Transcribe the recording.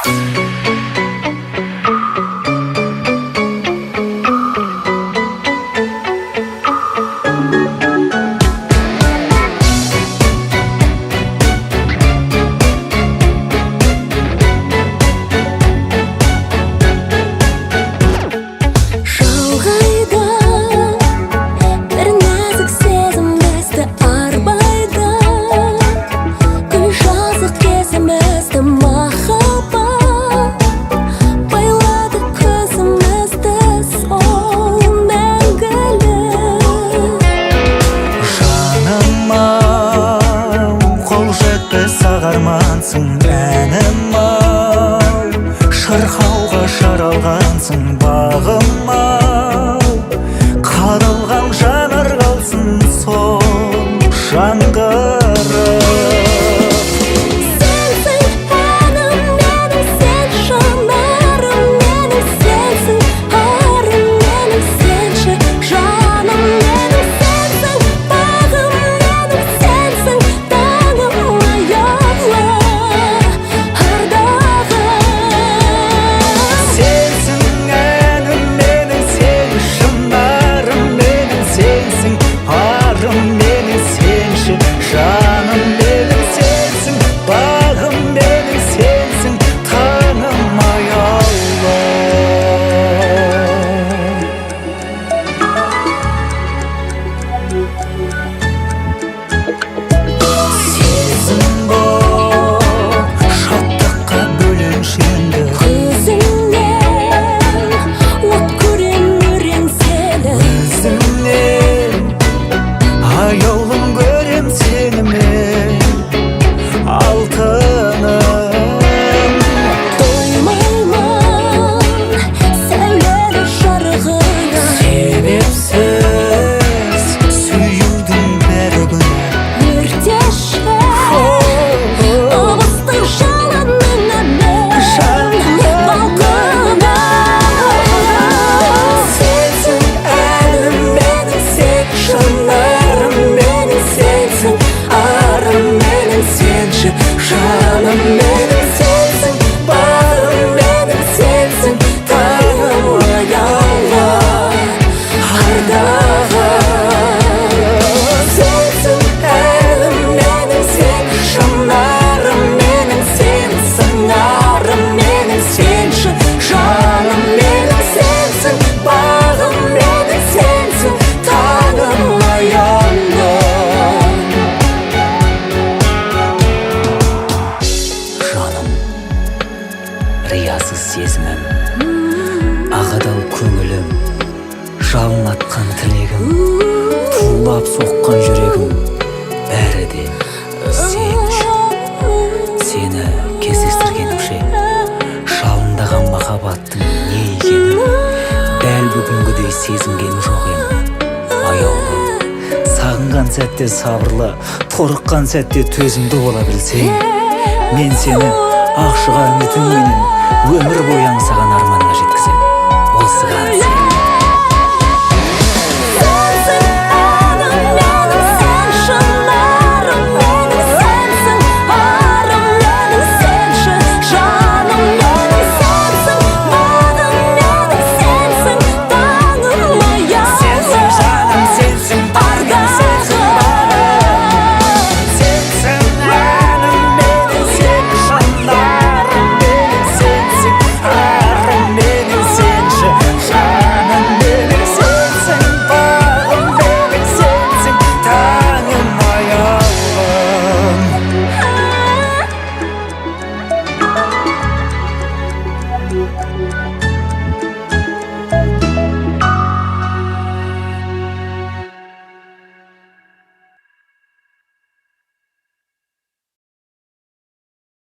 Шалғайда бір нәзік сезім бізді арбайды, Гүл жазық кезімізді махаббат байлады көзімізді сол мәңгілік. Жаным ау, қол жетпес ақ армансың, әнім ау, шырқауға жаралғансың, бағым ау, қадалған жанар қалсын сол жаңғырып. Сенсің әнім менің, сен жанарым менің, сенсің арым менің, сенші жаным менің, сенсің бағым менің, сенсің таңым, аяулы ардағым. Сенсің әнім менің, сен шынарым менің, сенсің арым менің, сенші жаным менің, сенсің бағым менің, сенсің таңым, аяулы. Сезім боп шаттыққа бөленші енді. Көзіңнен от көрем өрен сені. Өзіңнен, аяулым, көрем сені мен, алтыным. Тоймаймын сәулелі жарығыңа. Себепсіз сүюдің бәрі күнә. Өртеші ыстық жалыныңа мен балқынамын. Сенсің әнім менің, сен шынарым менің, сенсің арым менің, сенші жаным менің, сенсің бағым менің, сенсің таңым, аяулы ардағым. Сенсің әнім менің, сен шынарым менің, сенсің арым менің, сенші жаным менің, сенсің бағым менің, сенсің таңым, аяулым. Жаным, риясыз сезімім, ақ адал көңілім, жалын атқан тілегім, тулап соққан жүрегім, бәрі де сен үшін. Сені кездестіргенімше жалындаған махаббаттың не екенін дәл бүгінгідей сезінген жоқ ем. Аяулы, сағынған сәтте сабырлы, торыққан сәтте төзімді бола білсең, мен сені ақ шұға үмітіңменен өмір бойы аңсаған арманыңа жеткізем. Осыған сен.